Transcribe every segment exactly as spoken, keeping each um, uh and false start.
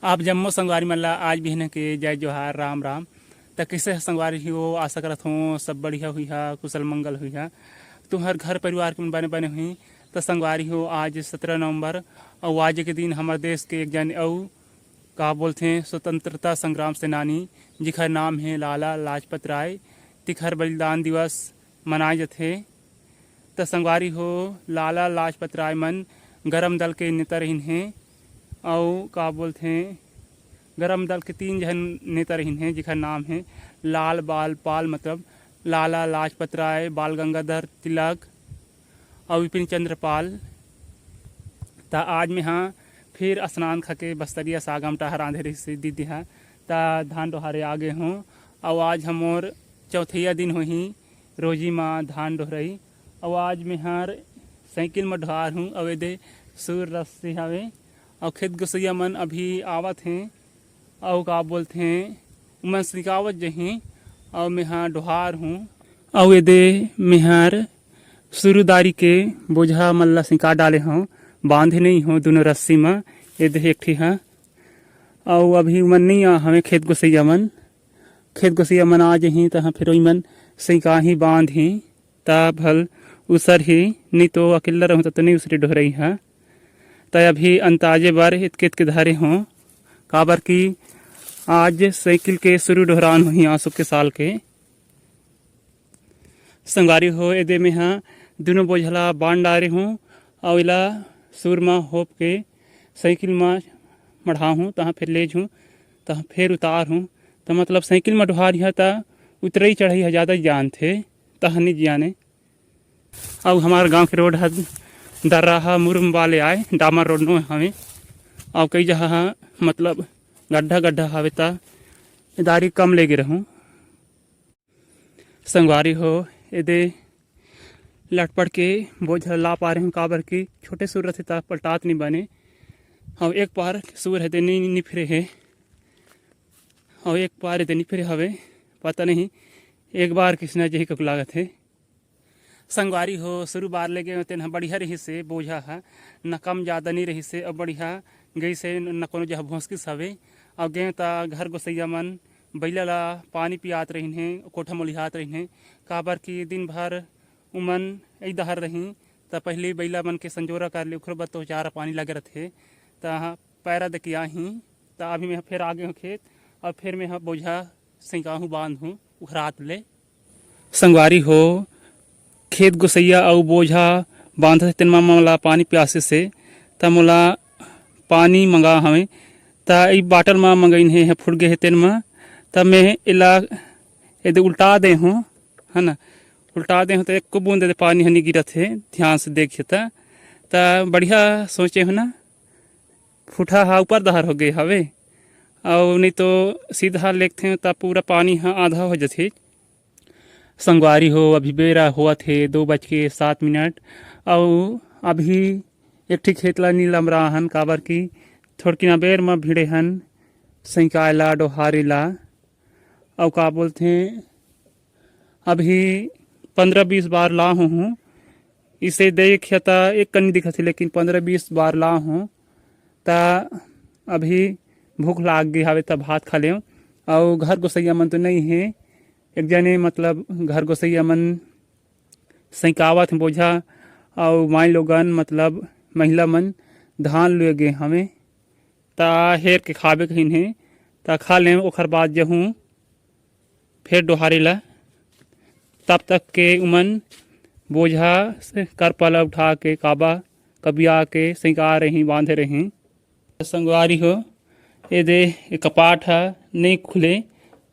आप जम्मो संगवारी मन ला आज बिहने के जय जोहार, राम राम। त कइसे ह संगवारी हो? आशा करत हों सब बढ़िया हुई हा, कुशल मंगल हुई हा। तुम्हर घर परिवार के मन बने बने हुई। त संगवारी हो, आज सत्रह नवंबर अउ आज के दिन हमर देश के एक जन अउ का बोलथे स्वतंत्रता संग्राम सेनानी, जिखर नाम हे लाला लाजपत राय, तिखर बलिदान दिवस मनाए जथे। त संगवारी हो, लाला लाजपत राय मन गरम दल के नेता रहिन हे, अउ का बोलथे, गरम दल के तीन झन नेता रहिन हे, जिखर नाम हे लाल बाल पाल, मतलब लाला लाजपत राय, बाल गंगाधर तिलक अउ विपिन चंद्र पाल। त आज में हा फिर स्नान खा के बस्तरिया सागम टहर आंधे रहिस दीदी हा, त धान डोहारे आ गे हों। अउ आज हमोर चौथैया दिन होही रोजी मा धान डोहरई। अउ आज में हर साइकिल म डोहार हूँ, अउ एदे सूर रस्सी हवे, अउ खेत गोसैया मन अभी आवत हें, अउ का बोलथे, उमन सिकावत जहीं, अउ मेहा डोहार हूँ। अउ एदे मेहर सुरुदारी के बोझा मन ला सिका डाले हूँ, बांधे नहीं हूँ दोनों रस्सी म। एदे एक ठी ह, अउ अभी उमन नहीं आ हवे खेत गोसैया मन। खेत गोसैया मन आ जहीं, तहाँ फिर ओइमन सिका ही बांध ही, त भल उसर ही, नहीं तो अकेला रहूँ त तो नहीं उसरे डोहरई ह। त अभी अंताजे बर एतके एतके धरे हों, काबर कि आज साइकिल के सुरू डोहरान होही आसो के साल के। संगवारी हो, एदे मेहा दुनों बोझला बांध डारे हों, अउ एला सुर म होप के साइकिल म मढ़ा हूँ, तहाँ फिर ले जूँ, तहाँ फिर उतार हूँ। त मतलब साइकिल म डोहार ह त उतरई चढ़ई ह जादा जानथे, तहाँ नहीं जाने। अउ हमार गांव के रोड ह दर्रा ह मुरुम वाले आए, डामर रोड नो हवे। अउ कई जगह ह मतलब गड्ढा गड्ढा हवे, त एदारी कम लेगे रहूँ। संगवारी हो, एदे लटपट के बोझ ला पा रहे हूँ, काबर कि छोटे सुर रथे त पलटात नहीं बने। अउ एक पार सुर हे दे नहीं निफरे हे, अउ एक पार एदे निफरे हवे, पता नहीं एक बार किसना जही कक लागत हे। संगवारी हो, सुरू बार ले गेंव तेन ह बढ़िया रहिस हे, बोझा ह न कम जादा नइ रहिस हे, अउ बढ़िया गइस हे, न कोनो जगह भोंसकिस हवे। अउ गेंव त घर गोसैया मन बइला ला पानी पियात रहिन हे, कोठा मोलिहात रहिन हे, काबर कि दिन भर उमन एई डहर रहीं, त पहिली बइला मन के संजोरा कर ले, ओखर बर तो चारा पानी लगे रथे, त पैरा दे के आही। त अभी मैं फेर आ गे हों खेत, अउ फेर मैं ह बोझा सैंकाहूँ, बांधहूँ उखरात ले। संगवारी हो, खेत गोसैया अउ बोझा बांधत हे, तेन म मोला पानी प्यासिस हे, त मोला पानी मंगा हवे। त ई बाटल म मंगइन हे, हे फूट गे हे तेन म। त मैं एला एदे उल्टा दे हों, है ना, उल्टा दे हों त एको बूंद एदे पानी ह नी गिरत हे, ध्यान से देखिए त। त बढ़िया सोचे हों ना, फूटा ह ऊपर डहर हो गे हवे, अउ नहीं तो सीधा लेगथे त पूरा पानी ह आधा हो जथे। संगवारी हो, अभी बेरा होवत हे दो बज के सात मिनट, अउ अभी एक ठी खेत ला नी लमरा हन, काबर कि थोड़किन अबेर म भिड़े हन सैंकाए ला, डोहारे ला। अउ का बोलथे, अभी पंद्रह बीस बार ला होहूँ, इसे देखे त एक कनी दिखत हे, लेकिन पंद्रह बीस बार ला हों, त अभी भूख लाग गे हवे, त भात खा लेव। अउ घर गोसैया मन तो नइ हे, एक जने मतलब घर गोसैया मन सैंकावत हे बोझा, अउ माई लोगन मतलब महिला मन धान लुए गे हवे, त हेर के खाबे कहिन हे, त खा लेव, ओखर बाद जहूँ फेर डोहारे ला। तब तक के उमन बोझा से करपा ला उठा के काबा कबिया के सैंका रही, बांधे रही। संगवारी हो, एदे ए कपाट ह नइ खुले,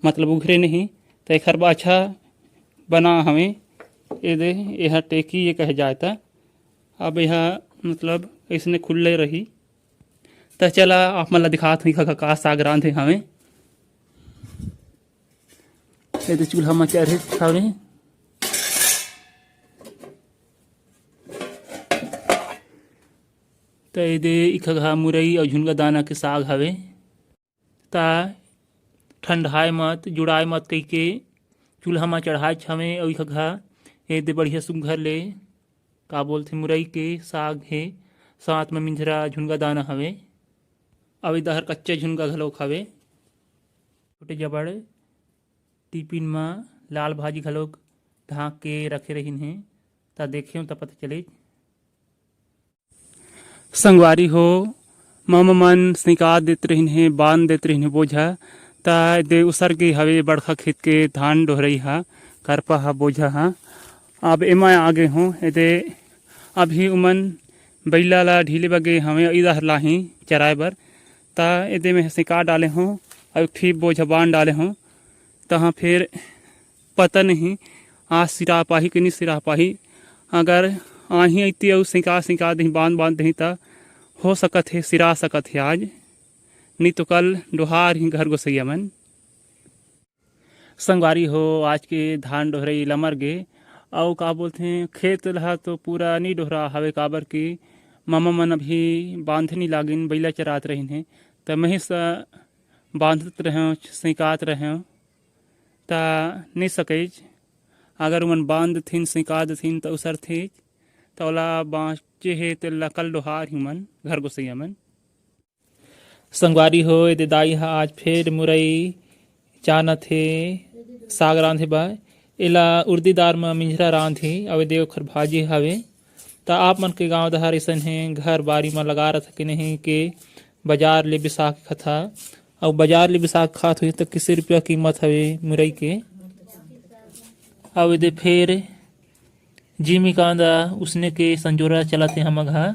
मतलब उघरे नहीं, त एखर बाछा बना हवे। एदे एहा टेकी ए कहे जाए त, अब एहा मतलब अइसने खुल्ले रही। त चला आप मन ला दिखात हूँ, इखा का साग रांधे हवे। एदे चूल्हा म चढ़े हवे। त एदे इखा घा मुरई अउ झुनगा दाना के साग हवे। त ठंडाए मत, जुड़ाए मत कहिके चूल्हा म चढ़ाए हवे। अउ इखा घा एदे बढ़िया सुग्घर ले, का बोलथे, मुरई के साग हे, साथ म मिंझरा झुनगा दाना हवे। अउ इधर कच्चा झुनगा घलोक हवे। छोटे जबड़ टिफिन म लाल भाजी घलोक ढांक के रखे रहिन हे, त देखेव त पता चले। संगवारी हो, ममा मन सिंका देत रहिन हे, बांध देत रहिन हे बोझा, त दे उसर गे हवे बड़खा खेत के धान डोहरई हा, करपा हा, बोझा हा। अब एमा आगे हो, एदे अभी उमन बइला ला ढीले बगे हवे, इधर लाही चराए बर, त एदे में सिंका डाले हो, अउ एक ठी बोझा बांध डाले हो, तहाँ फिर पता नहीं आज सिरा पाही कि नहीं सिरा पाही। अगर आही अइती अउ सिंका सिंका दही, बांध बांध दही, त हो सकत हे सिरा सकत हे आज, नहीं तो कल डोहार ही घर गोसैया मन। संगवारी हो, आज के धान डोहरई लमर गे, अउ का बोलथे, खेत ला तो पूरा नहीं डोहरा हवे, काबर कि ममा मन अभी बांधे नहीं लागिन, बइला चरात रहिन हे, त मही स बांधत रहें, सिंकात रहें, त नहीं सकेच। अगर उमन बांध देथिन, सिंका देथिन, त उसरथेच, त ओला बांचे हे, तेला कल डोहार ही मन, घर गोसैया मन। संगवारी हो, एदे दाई ह आज फेर मुरई चानत हे, साग रांधे बर। एला उर्दी दार म मिंजरा रांधही, अउ एदे ओखर भाजी हवे। त आप मन के गांव डहर अइसन हे, घर बारी म लगा रथे कि नहीं के बाजार ले बिसा के खाता, अउ बाजार ले बिसा के खात होही त किसे रुपया कीमत हवे मुरई के। अउ एदे फेर जिमी कांदा उसने के संजोरा चलत हे हमर घर।